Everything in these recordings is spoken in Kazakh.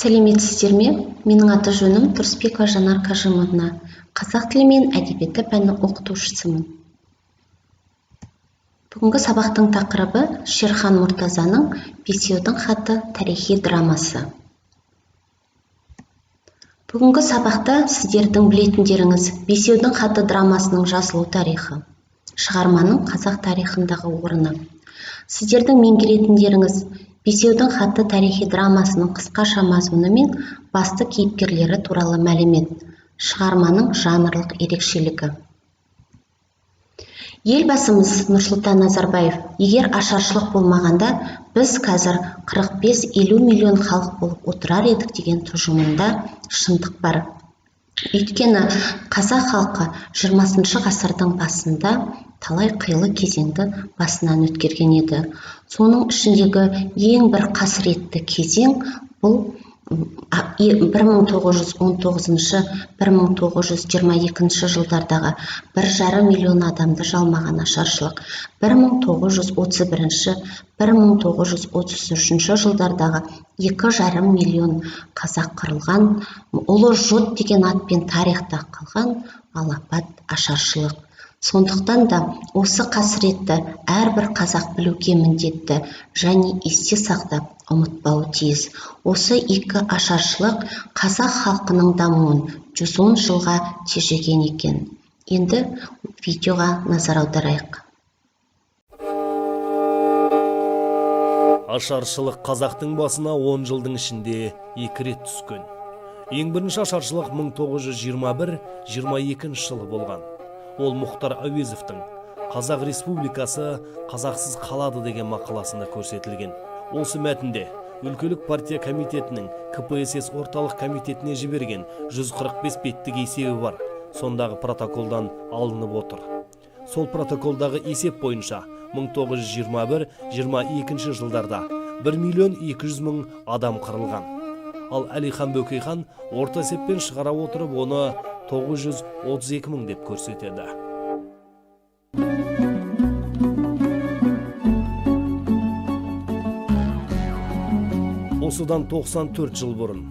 Сәлеметсіздер ме? Менің аты-жөнім Тұрысбекова Жанар Кажымовна. Қазақ тілі мен әдебиеті пәні оқытушысымын. Бүгінгі сабақтың тақырыбы Шерхан Мұртазаның «Бесеудің хаты» тарихи драмасы. Бүгінгі сабақта сіздердің білетіндеріңіз: «Бесеудің хаты» драмасының жазылу тарихы, шығарманың қазақ тарихындағы орны. Сіздердің меңгеретіндеріңіз: «Бесеудің хаты» тарихи драмасының қысқаша мазмұны мен басты кейіпкерлері туралы мәлімет, шығарманың жанрлық ерекшелігі. Елбасымыз Нұрсұлтан Назарбаев «Егер ашаршылық болмағанда, біз қазір 45-50 миллион халық болып отырар едік» деген тұжырымында шындық бар. Өйткені қазақ халқы 20 ғасырдың басында талай қилы кезеңді басынан өткерген еді. Соның ішіндегі ең бір қасіретті кезең бұл 1919-1922 жылдардағы 1,5 миллион адамды жалмаған ашаршылық, 1931-1933 жылдардағы 2,5 миллион қазақ қырылған, ұлы жұт деген атпен тарихта қалған алапат ашаршылық. Сондықтан да осы қасіретті әрбір қазақ білуге міндетті және есте сақтап, ұмытпауы тиіс. Осы екі ашаршылық қазақ халқының дамуын 110 жылға тежеген екен. Енді видеоға назар аударайық. Ашаршылық қазақтың басына 10 жылдың ішінде екі рет түскен. Ең бірінші ашаршылық 1921-22 жылы болған. Ол Мұхтар Әуезовтің «Қазақ Республикасы қазақсыз қалады» деген мақаласында көрсетілген. Осы мәтінде өлкелік партия комитетінің КПСС орталық комитетіне жіберген 145 беттік есебі бар. Сондағы протоколдан алынып отыр. Сол протоколдағы есеп бойынша 1921-22 жылдарда 1 миллион 200 мың адам қырылған. Ал Әлихан Бөкейхан орта есеппен шығара отырып, оны 932 мың деп көрсетеді. Осыдан 94 жыл бұрын,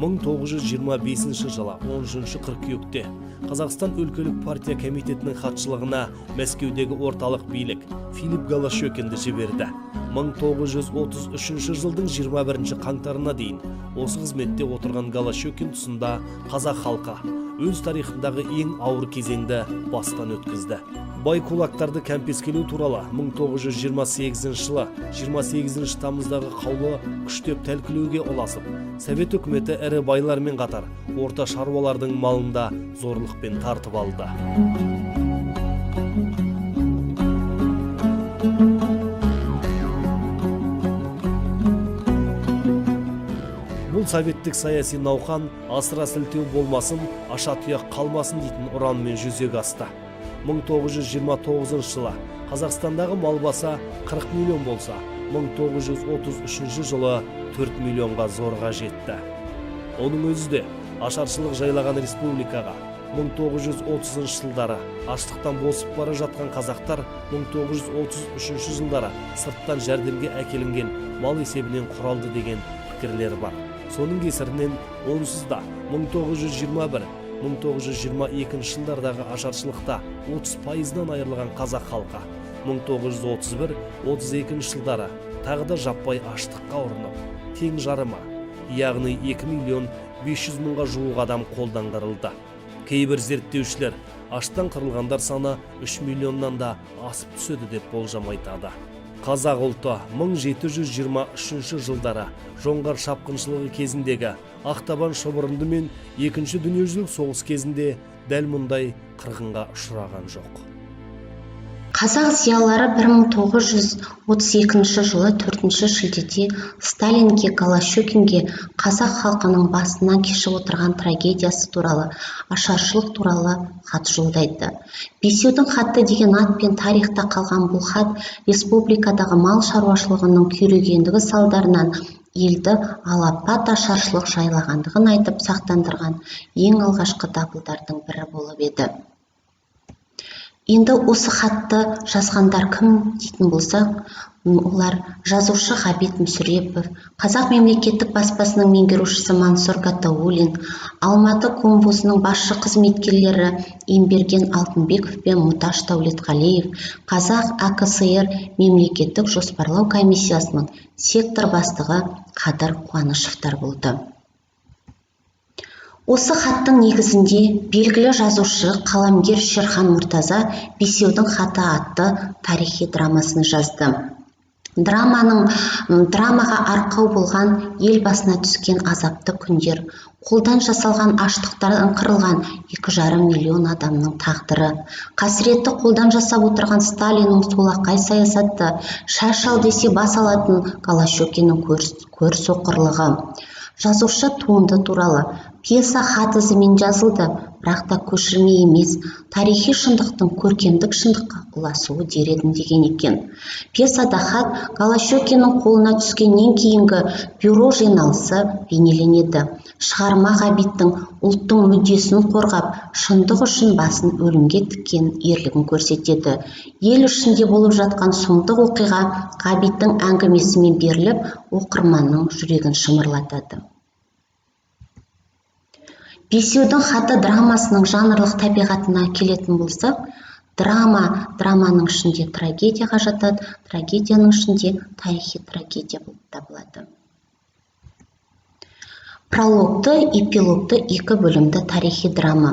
1925 жылы 13 қыркүйекте Қазақстан өлкелік партия комитетінің хатшылығына Мәскеудегі орталық билік Филипп Голощекинді жіберді. 1933 жылдың 21 қаңтарына дейін осы қызметте отырған Голощекин тұсында қазақ халқы өз тарихындағы ең ауыр кезеңді бастан өткізді. Бай кулактарды кәмпескелеу туралы 1928 жылы 28 тамыздағы қаулы күштеп тәлкілеуге ұласып, Совет үкіметі ірі байлармен қатар орта шаруалардың малын да зорлықпен тартып алды. Бұл советтік саяси науқан асыра сілтеу болмасын, аша тұяқ қалмасын дейтін ұранмен жүзеге асты. 1929 жылы Қазақстандағы мал басы 40 миллион болса, 1933 жылы 4 миллионға зорға жетті. Оның өзі де ашаршылық жайлаған республикаға 1930 жылдары аштықтан босып бара жатқан қазақтар 1933 жылдары сырттан жәрдемге әкелінген мал есебінен құралды деген пікірлер бар. Соның кесірінен онсыз да 1921-1922 жылдардағы ашаршылықта 30%-ынан айырылған қазақ халқы 1931-32 жылдары тағы да жаппай аштыққа ұрынып, тең жарымы, яғни 2 миллион 500 мыңға жуық адам қолдан қырылды. Кейбір зерттеушілер аштан қырылғандар саны 3 миллионнан да асып түседі деп болжам айтады. Қазақ ұлты 1723 жылдары жоңғар шапқыншылығы кезіндегі Ақтабан шұбырынды мен Екінші дүниежүзілік соғыс кезінде дәл мұндай қырғынға ұшыраған жоқ. Қазақ зиялылары 1932 жылы 4 шілдеде Сталинге, Голощекинге қазақ халқының басынан кешіп отырған трагедиясы туралы, ашаршылық туралы хат жолдайды. «Бесеудің хаты» деген атпен тарихта қалған бұл хат республикадағы мал шаруашылығының күйрегендігі салдарынан елді алапат ашаршылық жайлағандығын айтып сақтандырған ең алғашқы дабылдардың бірі болып еді. Енді осы хатты жазғандар кім дейтін болсақ, Олар жазушы Ғабит Мүсірепов, Қазақ мемлекеттік баспасының меңгерушісі Мансұр Гатауллин, Алматы комвузының басшы қызметкерлері Емберген Алтынбеков пен Мұташ Дәулетқалиев, Қазақ АКСР мемлекеттік жоспарлау комиссиясының сектор бастығы Қадыр Қуанышевтар болды. Осы хаттың негізінде белгілі жазушы, қаламгер Шерхан Мұртаза «Бесеудің хаты» атты тарихи драмасын жазды. Драмаға арқау болған ел басына түскен азапты күндер, қолдан жасалған аштықтан қырылған 2,5 миллион адамның тағдыры, қасіретті қолдан жасап отырған Сталиннің солақай саясаты, шаш ал десе бас алатын Голощекиннің көр соқырлығы. Жазушы туынды туралы: пьеса хат ізімен жазылды, бірақ та көшірме емес, тарихи шындықтың көркемдік шындыққа ұласуы дер едім деген екен. Пьесада хат Голощекиннің қолына түскеннен кейінгі бюро жиналысы бейнеленеді. Шығарма Ғабиттің ұлттың мүддесін қорғап, шындық үшін басын өлімге тіккен ерлігін көрсетеді. Ел ішінде болып жатқан сұмдық оқиға Ғабиттің әңгімесімен беріліп, оқырманның жүрегін шымырлатады. «Бесеудің хаты» драмасының жанрлық табиғатына келетін болсақ, драманың ішінде трагедияға жатады, трагедияның ішінде тарихи трагедия болып табылады. Прологты, эпилогты екі бөлімді тарихи драма.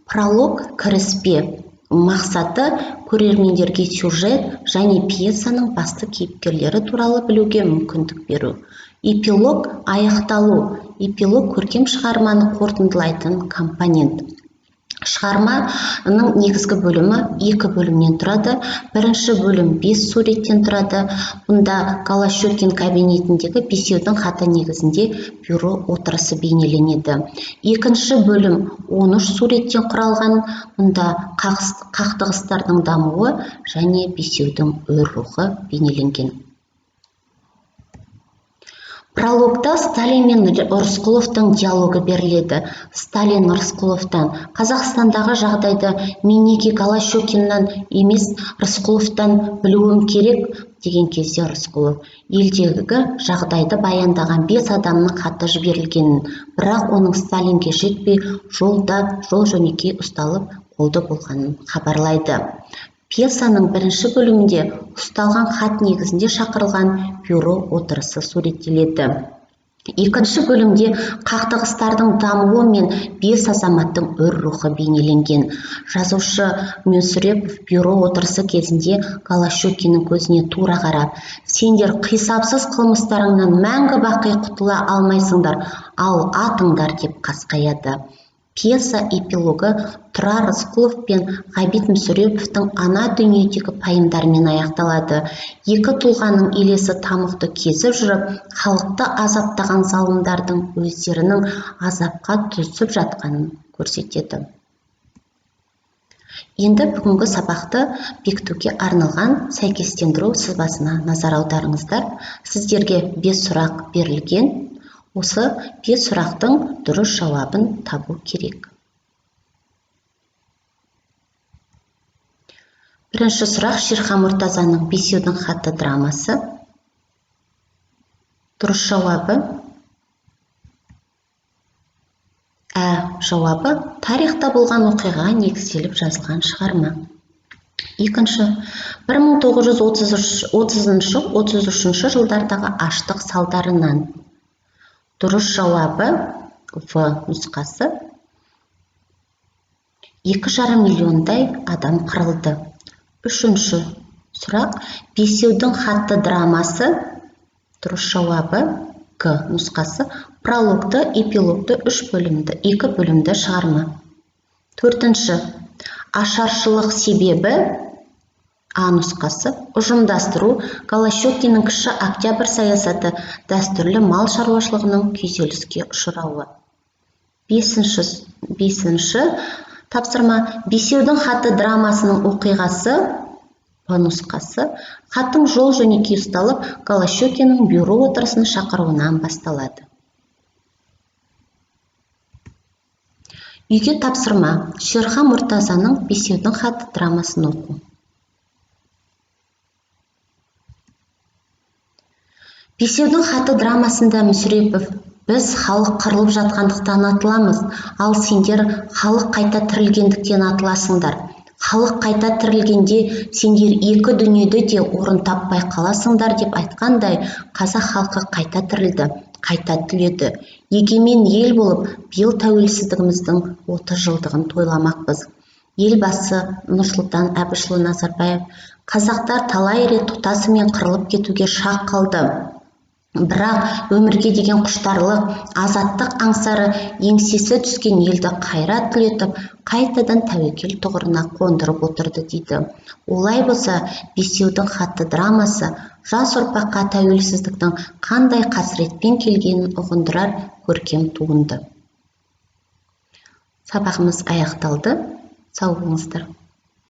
Пролог — кіріспе, мақсаты көрермендерге сюжет және пьесаның басты кейіпкерлері туралы білуге мүмкіндік беру. Эпилог — аяқталу. Эпилог — көркем шығарманы қорытындылайтын компонент. Шығарманың негізгі бөлімі екі бөлімнен тұрады. Бірінші бөлім 5 суреттен тұрады. Бұнда Голощекин кабинетіндегі бесеудің хаты негізінде бюро отырысы бейнеленеді. Екінші бөлім 13 суреттен құралған. Бұнда қақтығыстардың дамуы және бесеудің өр рухы бейнеленген. Прологта Сталин мен Рысқұловтың диалогы беріледі. Сталин Рысқұловтан: «Қазақстандағы жағдайды мен неге Голощекиннан емес, Рысқұловтан білуім керек?» деген кезде Рысқұлов елдегі жағдайды баяндаған 5 адамның хаты жіберілгенін, бірақ оның Сталинге жетпей, жолда жол-жөнекей ұсталып, қолды болғанын хабарлайды. Пьесаның бірінші бөлімінде ұсталған хат негізінде шақырылған бюро отырысы суреттеледі. Екінші бөлімде қақтығыстардың дамуы мен 5 азаматтың өр рухы бейнеленген. Жазушы Мүсірепов бюро отырысы кезінде Голощекиннің көзіне тура қарап: «Сендер қисапсыз қылмыстарыңнан мәңгі бақи құтыла алмайсыңдар, ал атыңдар!» деп қасқаяды. Пьеса эпилогы Тұрар Рысқұлов пен Ғабит Мүсіреповтің ана дүниедегі пайымдарымен аяқталады. Екі тұлғаның елесі тамұқты кезіп жүріп, халықты азаптаған залымдардың өздерінің азапқа түсіп жатқанын көрсетеді. Енді бүгінгі сабақты бекітуге арналған сәйкестендіру сызбасына назар аударыңыздар. Сіздерге 5 сұрақ берілген. Осы 5 сұрақтың дұрыс жауабын табу керек. Бірінші сұрақ: Шерхан Мұртазаның «Бесеудің хаты» драмасы. Дұрыс жауабы Ә жауабы тарихта болған оқиғаға негізделіп жазылған шығарма. Екінші, 1930-33 жылдардағы аштық салдарынан. Дұрыс жауабы В нұсқасы. 2,5 миллиондай адам қырылды. Үшінші сұрақ: «Бесеудің хаты» драмасы. Дұрыс жауабы Г нұсқасы. Прологты, эпилогты, үш бөлімді, екі бөлімді шығарма. Төртінші, ашаршылық себебі А нұсқасы. Ұжымдастыру, Голощекиннің кіші октябрь саясаты, дәстүрлі мал шаруашылығының күйзеліске ұшырауы. Бесінші тапсырма: «Бесеудің хаты» драмасының оқиғасы Б нұсқасы. Хаттың жол жөнекей ұсталып, Голощекиннің бюро отырысын шақыруынан басталады. Үйге тапсырма: Шерхан Мұртазаның «Бесеудің хаты» драмасын оқу. Бесеудің хаты драмасында Мүсірепов: «Біз халық қырылып жатқандықтан атыламыз, ал сендер халық қайта тірілгендіктен атыласыңдар. Халық қайта тірілгенде, сендер екі дүниеде де орын таппай қаласыңдар», – деп айтқандай, қазақ халқы қайта тірілді, қайта түледі. Егемен ел болып, биыл тәуелсіздігіміздің 30 жылдығын тойламақпыз. Елбасы Нұрсұлтан Әбішұлы Назарбаев: «Қазақтар талай рет тұтасымен қырылып кетуге шақ қалды, бірақ өмірге деген құштарлық, азаттық аңсары еңсесі түскен елді қайра түлетіп, қайтадан тәуекел тұғырына қондырып отырды», – дейді. Олай болса, Бесеудің хаты драмасы жас ұрпаққа тәуелсіздіктің қандай қасіретпен келгенін ұғындырар көркем туынды. Сабағымыз аяқталды. Сау болыңыздар.